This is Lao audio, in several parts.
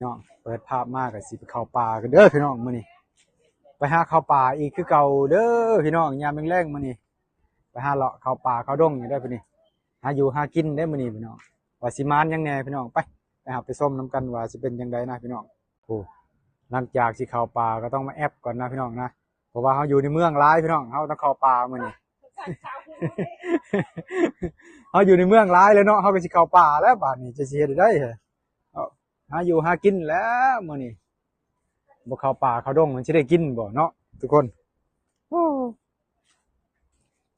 ເນາະ ເປີດພາບມາກໍຊິໄປເຂົ້າປ່າກັນເດີພີ່ນ້ອງ ມື້ນີ້ໄປຫາເຂົ້າປ່າອີກຄືເກົ່າເດີພີ່ນ້ອງ. ຍາມແລງໆ ມື້ນີ້ໄປຫາເລາະເຂົ້າປ່າເຂົ້າດົງຢູ່ເດີມື້ນີ້ ຫາຢູ່ຫາກິນເດ້ມື້ນີ້ພີ່ນ້ອງ ວ່າຊິໝານຫຍັງແດ່ພີ່ນ້ອງ. ໄປ ໄປຮັບໄປຊົມນຳກັນວ່າຊິເປັນຈັ່ງໃດນະພີ່ນ້ອງ. ໂອ້ ຫຼັງຈາກຊິເຂົ້າປ່າກໍຕ້ອງມາແອັບກ່ອນນະພີ່ນ້ອງນະ ເພາະວ່າເຮົາຢູ່ໃນເມືອງຫຼາຍພີ່ນ້ອງ ເຮົາຕ້ອງເຂົ້າປ່າມື້ນີ້ ເຮົາຢູ່ໃນເມືອງຫຼາຍແລ້ວເນາະ ເຮົາກໍຊິເຂົ້າປ່າແລ້ວບາດນີ້ ຈະຊິເຮັດໃດເອີ ເອົາ ຫາຢູ່ຫາກິນແລ້ວມື້ນີ້ ບໍ່ເຂົ້າປ່າເຂົ້າດົງມັນຊິໄດ້ກິນບໍ່ເນາະທຸກຄົນ. ໂອ້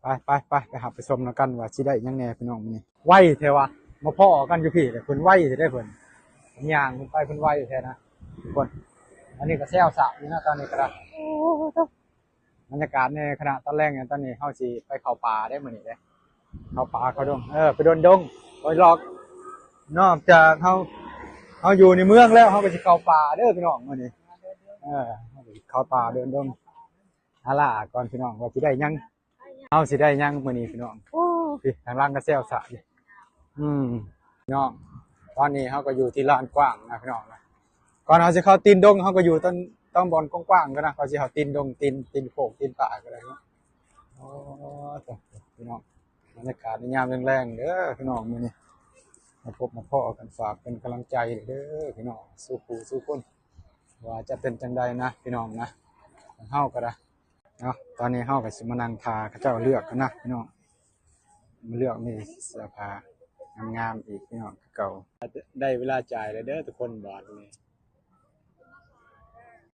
ໄປ ໄປ ໄປ ໄປຮັບໄປຊົມນຳກັນວ່າຊິໄດ້ຫຍັງແດ່ພີ່ນ້ອງມື້ນີ້. ໄວແທ້ວະ ມາພໍ້ກັນຢູ່ພີ້ແຫຼະ ເພິ່ນໄວແທ້ເດ້ເພິ່ນ ຍ່າງເພິ່ນໄປເພິ່ນໄວແທ້ນະທຸກຄົນ. ອັນນີ້ກໍແຊວສະຢູ່ນະຕອນນີ້ກໍໄດ້. ໂອ້ ບັນຍາກາດໃນຂະນະຕອນແລງ ຕອນນີ້ເຮົາຊິໄປເຂົ້າປ່າເດ້ມື້ນີ້ເດ້ ເຂົ້າປ່າເຂົ້າດົງ ເອີ ໄປດອນດົງ ໄປເລາະ. ນອກຈາກເຮົາ ເຮົາຢູ່ໃນເມືອງແລ້ວ ເຮົາກໍຊິເຂົ້າປ່າເດີພີ່ນ້ອງມື້ນີ້ ເອີ ເຮົາກໍຊິເຂົ້າປ່າເດີນດົງ ຫາລ່າກ່ອນພີ່ນ້ອງວ່າຊິໄດ້ຫຍັງ ເຮົາຊິໄດ້ຫຍັງມື້ນີ້ພີ່ນ້ອງ. ໂອ້ ພີ້ທາງຫຼັງກໍແຊວສະຢູ່ ອືມ ເນາະ. ຕອນນີ້ເຮົາກໍຢູ່ທີ່ລານກວ້າງນະພີ່ນ້ອງນະ ກ່ອນເຮົາຊິເຂົ້າຕີນດົງ ເຮົາກໍຢູ່ຕອນ ຕອນບ່ອນກວ້າງໆກ່ອນນະ ກ່ອນຊິເຂົ້າຕີນດົງ ຕີນ ຕີນໂຄກ ຕີນປ່າກໍໄດ້ເນາະ. ໂອ້ ພີ່ນ້ອງ ບັນຍາກາດໃນຍາມແລງໆເດີພີ່ນ້ອງ ມື້ນີ້ມາພົບມາພໍ້ກັນ ຝາກເປັນກຳລັງໃຈເດີພີ່ນ້ອງ ສູ່ຜູ້ສູ່ຄົນ ວ່າຈະເປັນຈັ່ງໃດນະພີ່ນ້ອງນະ. ເຮົາກໍໄດ້ ເນາະ ຕອນນີ້ເຮົາກໍຊິມານັ່ງຖ້າເຂົາເຈົ້າເລືອກກັນນະພີ່ນ້ອງ ມາເລືອກມີເສື້ອຜ້າງາມໆອີກພີ່ນ້ອງ ຄືເກົ່າ. ໄດ້ເວລາຈ່າຍແລ້ວເດີທຸກຄົນ ບາດນີ້